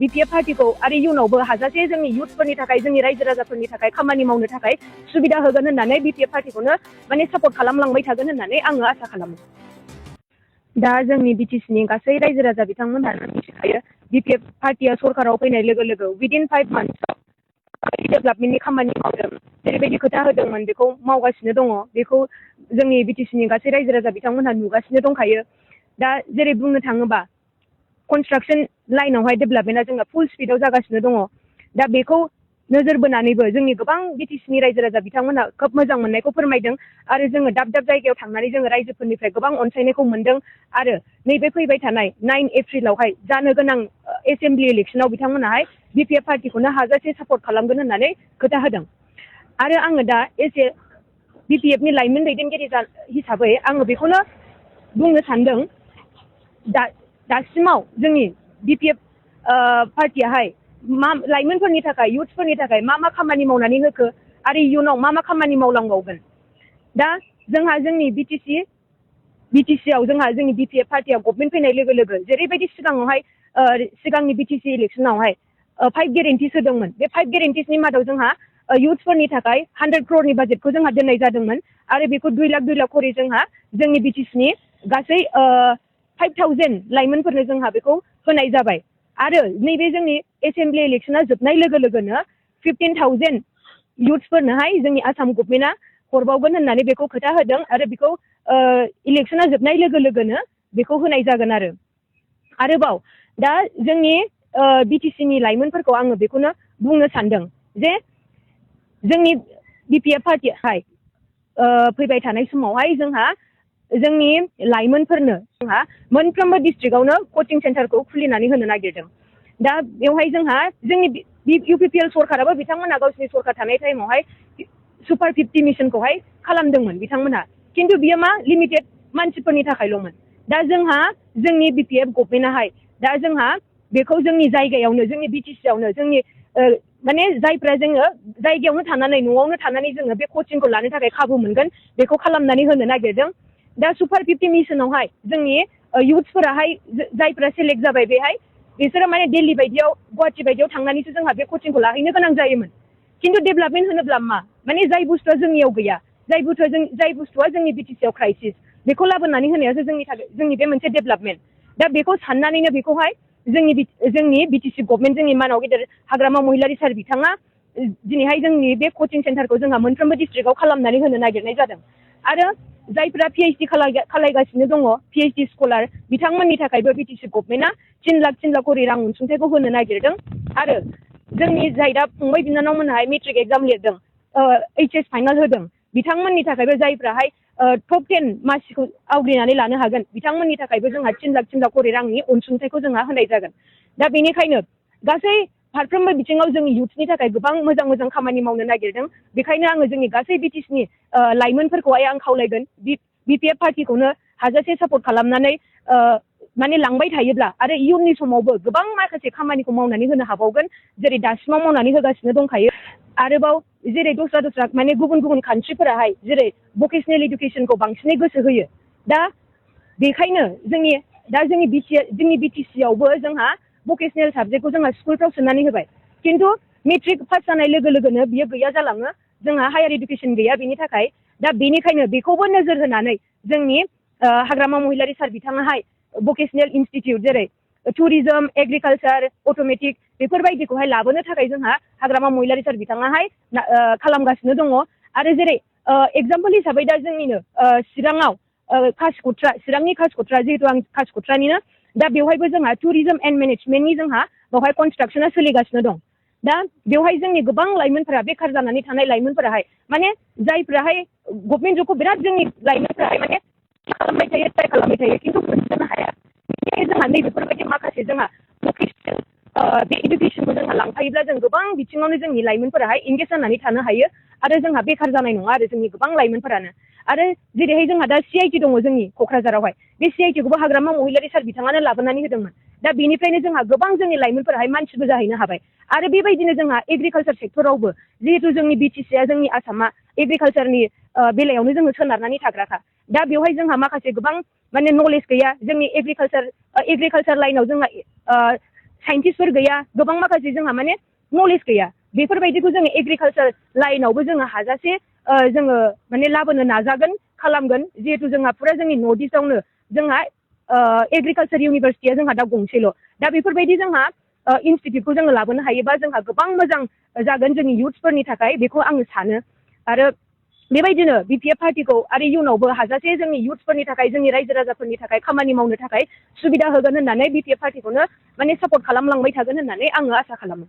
BPF पार्टीखौ आरो इयुनावबो हाजासे जोंनि इयुथफोरनि थाखाय जोंनि रायजो राजाफोरनि थाखाय खामानि मावनो थाखाय सुबिदा होगोन होननानै BPF पार्टीखौनो माने सापर्ट खालामलांबाय थागोन होननानै आङो आसा खालामो। दा जोंनि BTCनि गासै रायजो राजा बिथांमोनहा मिथिखायो BPF पार्टीया सरकाराव फैनाय लोगो लोगो विदिन 5 months डेभेलपमेन्टनि खामानि मावदों, जेरैबायदि खोथा होदोंमोन बेखौ मावगासिनो दङ। बेखौ जोंनि BTCनि गासै रायजो राजा बिथांमोनहा नुगासिनो दंखायो। दा जेरै बुंनो थाङोबा कनस्ट्राक्शन लाइनावहाय डेभेलपमेन्टआ जोंना फुल स्पिडआव जागासिनो दङ। दा बेखौ नोजोर बोनानैबो जोंनि गोबां BTCनि रायजो राजा बिथांमोनहा खोब मोजां मोननायखौ फोरमायदों आरो जोङो दाब दाब जायगायाव थांनानै जोङो रायजोफोरनिफ्राय गोबां अनसायनायखौ मोनदों आरो नैबे फैबाय थानाय 9 एप्रिलावहाय जानो गोनां एसेम्बलि इलेक्सनाव बिथांमोनाहाय BPF पार्टीखौनो हाजासे सापर्ट खालामगोन होननानै खोथा होदों। आरो आङो दा एसे BPFनि लाइमोन दैदेनगिरि हिसाबै आङो बेखौनो बुंनो सानदों, दासिमाव जोंनि BPF पार्टीयाहाय लाइमोनफोरनि थाखाय इयुथफोरनि थाखाय मा खामानि मावनानै होखो आरो इयुनाव मा खामानि मावलांबावगोन। दा जोंहा जोंनि BTCआव जोंहा जोंनि BPF पार्टीया गभर्नमेन्ट फैनाय लोगो लोगो जेरैबायदि सिगांनि BTC इलेक्सनावहाय 5 गेरेन्टिस होदोंमोन। बे 5 गेरेन्टिसनि मादाव जोंहा इयुथफोरनि थाखाय 100 crore बाजेटखौ जोंहा दोननाय जादोंमोन आरो बेखौ 2 लाख खरै जोंहा जोंनि BTCनि गासै 5,000 लाइमोनफोरनो जोंहा बेखौ होनाय जाबाय। आरो नैबे जोंनि एसेम्बलि इलेक्सना जोबनाय लोगो लोगोनो 15,000 इयुथफोरनोहाय जोंनि आसाम गभर्नमेन्टआ हरबावगोन होननानै बेखौ खोथा होदों आरो बेखौ इलेक्सना जोबनाय लोगो लोगोनो बेखौ होनाय जागोन। आरोबाव दा जोंनि BTCनि लाइमोनफोरखौ आङो बेखौनो बुंनो सानदों जे जोंनि BPF पार्टीयाहाय फैबाय थानाय समावहाय जोंहा जोंनि लाइमोनफोरनो जोंहा मोनफ्रोमबो डिस्ट्रिक्टआवनो कचिं सेन्टारखौ खुलिनानै होनो नागिरदों। दा बेवहाय जोंहा जोंनि UPPL सरकाराबो बिथांमोनहा गावसिनि सरकार थानाय टाइमावहाय सुपार 50 मिशनखौहाय खालामदोंमोन बिथांमोनहा, खिन्थु बियो लिमिटेड मानसिफोरनि थाखायल'मोन। दा जोंहा जोंनि BPF गभर्नमेन्टआहाय दा जोंहा बेखौ जोंनि जायगायावनो जोंनि BTCआवनो जोंनि माने जायफ्रा जोङो जायगायावनो थानानै न'आवनो थानानै जोङो बे कचिंखौ लानो थाखाय खाबु मोनगोन बेखौ खालामनानै होनो नागिरदों। दा सुपार 50 मिशनावहाय जोंनि इयुथफोराहाय जायफ्रा सेलेक्ट जाबाय बेहाय बिसोरो माने दिल्ली बायदियाव गुवाहाटि बायदियाव थांनानैसो जोंहा बे कचिंखौ लाहैनो गोनां जायोमोन। खिन्थु डेभेलपमेन्ट होनोब्ला माने जाय बुस्थुआ जोंनियाव गैया, जाय बुस्थुआ जोंनि BTCआव क्राइसिस, बेखौ लाबोनानै होनायासो जोंनि बे मोनसे डेभेलपमेन्ट। दा बेखौ साननानैनो बेखौहाय जोंनि BTC गभर्नमेन्ट जोंनि मानाव गेदेर हाग्रामा महिलारि सार बिथाङा दिनैहाय जोंनि बे कचिं सेन्टारखौ जोंहा मोनफ्रोमबो डिस्ट्रिक्टआव खालामनानै होनो नागिरनाय जादों। आरो जायफ्रा PhD खालायगासिनो दङ PhD स्कलार बिथांमोननि थाखायबो BTC गभर्नमेन्टआ 3 लाख खरि रां अनसुंथाइखौ होनो नागिरदों। आरो जोंनि जाय दा फंबाय बिनानावमोनहाय मेट्रिक एग्जाम लिरदों, HS फाइनाल होदों, बिथांमोननि थाखायबो जायफ्राहाय टप 10 मासिखौ आवग्रिनानै लानो हागोन बिथांमोननि थाखायबो जोंहा 3 लाख खरि रांनि अनसुंथाइखौ जोंहा होनाय जागोन। दा बेनिखायनो गासै फारफ्रोमबो बिथिङाव जोंनि इयुथनि थाखाय गोबां मोजां खामानि मावनो नागिरदों। बेखायनो आङो जोंनि गासै BTCनि लाइमोनफोरखौहाय आं खावलायगोन BPF पार्टीखौनो हाजासे सापर्ट खालामनानै माने लांबाय थायोब्ला आरो इयुननि समावबो गोबां माखासे खामानिखौ मावनानै होनो हाबावगोन, जेरै दासिमाव मावनानै होगासिनो दंखायो। आरोबाव जेरै दस्रा माने गुबुन कान्ट्रिफोराहाय जेरै भकेसनेल इडुकेसनखौ बांसिनै गोसो होयो। दा बेखायनो जोंनि BTCआवबो जोंहा भकेसनेल साबजेक्टखौ जोंहा स्कुलफ्राव सोनानै होबाय, खिन्थु मेट्रिक पास जानाय लोगो लोगोनो बियो गैया जालाङो, जोंहा हायार इडुकेसन गैया बेनि थाखाय। दा बेनिखायनो बेखौबो नोजोर होनानै जोंनि हाग्रामा महिलारि सार बिथाङाहाय भकेसनेल इनस्टिटिउट जेरै टुरिजम, एग्रिकालचार, अट'मेटिक बेफोरबायदिखौहाय लाबोनो थाखाय जोंहा हाग्रामा महिलारि सार बिथाङाहाय खालामगासिनो दङ। आरो जेरै एगजाम्पल हिसाबै दा जोंनिनो चिरांनि कासिकट्रा जिहेतु आं कासिकट्रानिनो, दा बेवहायबो जोंहा टुरिजम एन्ड मेनेजमेन्टनि जोंहा बेवहाय कनस्ट्राक्सना सोलिगासिनो दं। दा बेवहाय जोंनि गोबां लाइमोनफोरा बेखार जानानै थानाय लाइमोनफोराहाय माने जायफ्राहाय गभर्नमेन्ट जबखौ बिराद जोंनि लाइमोनफोराहाय माने ट्राइ खालामबाय थायो खिन्थु मोनजोबनो हाया। बेनिखायनो जोंहा नैबेफोरबायदि माखासे जोंहा भकेसनेल बे इडुकेसनखौ जोंहा लांफायोब्ला जों गोबां बिथिङावनो जोंनि लाइमोनफोराहाय एंगेज जानानै थानो हायो आरो जोंहा बेखार जानाय नङा आरो जोंनि गोबां लाइमोनफोरानो। आरो जेरैहाय जोंहा दा CIT दङ जोंनि क'क्राझारावहाय, बे CITखौबो हाग्रामा महिलारि सार बिथाङानो लाबोनानै होदोंमोन। दा बेनिफ्रायनो जोंहा गोबां जोंनि लाइमोनफोराहाय मानसिबो जाहैनो हाबाय। आरो बेबायदिनो जोंहा एग्रिकालचार सेक्टरावबो जिहेतु जोंनि BTCआ जोंनि आसामा एग्रिकालचारनि बेलायावनो जोङो सोनारनानै थाग्राखा। दा बेवहाय जोंहा माखासे गोबां माने नलेज गैया। जोंनि एग्रिकालचार लाइनाव जोंहा साइन्टिस्टफोर गैया गोबां माखासे जोंहा माने नलेज गैया बेफोरबायदिखौ जोङो एग्रिकालसार लाइनावबो जोङो हाजासे जोङो माने लाबोनो नाजागोन खालामगोन जिहेतु जोंहा फुरा जोंनि नर्थ इस्टआवनो जोंहा एग्रिकालसार इउनिभारसिटिया जोंहा दा गंसेल' दा बेफोरबायदि जोंहा इनस्टिट्युटखौ जोङो लाबोनो हायोबा जोंहा गोबां मोजां जागोन जोंनि इयुथ्सफोरनि थाखाय बेखौ आङो सानो आरो बेबायदिनो बिपिएफ पार्टिखौ आरो इयुनावबो हाजासे जोंनि इयुथ्सफोरनि थाखाय जोंनि रायजो राजाफोरनि थाखाय खामानि मावनो थाखाय सुबिदा होगोन होननानै बिपिएफ पार्टिखौनो माने सापर्ट खालामलांबाय थागोन होननानै आङो आसा खालामो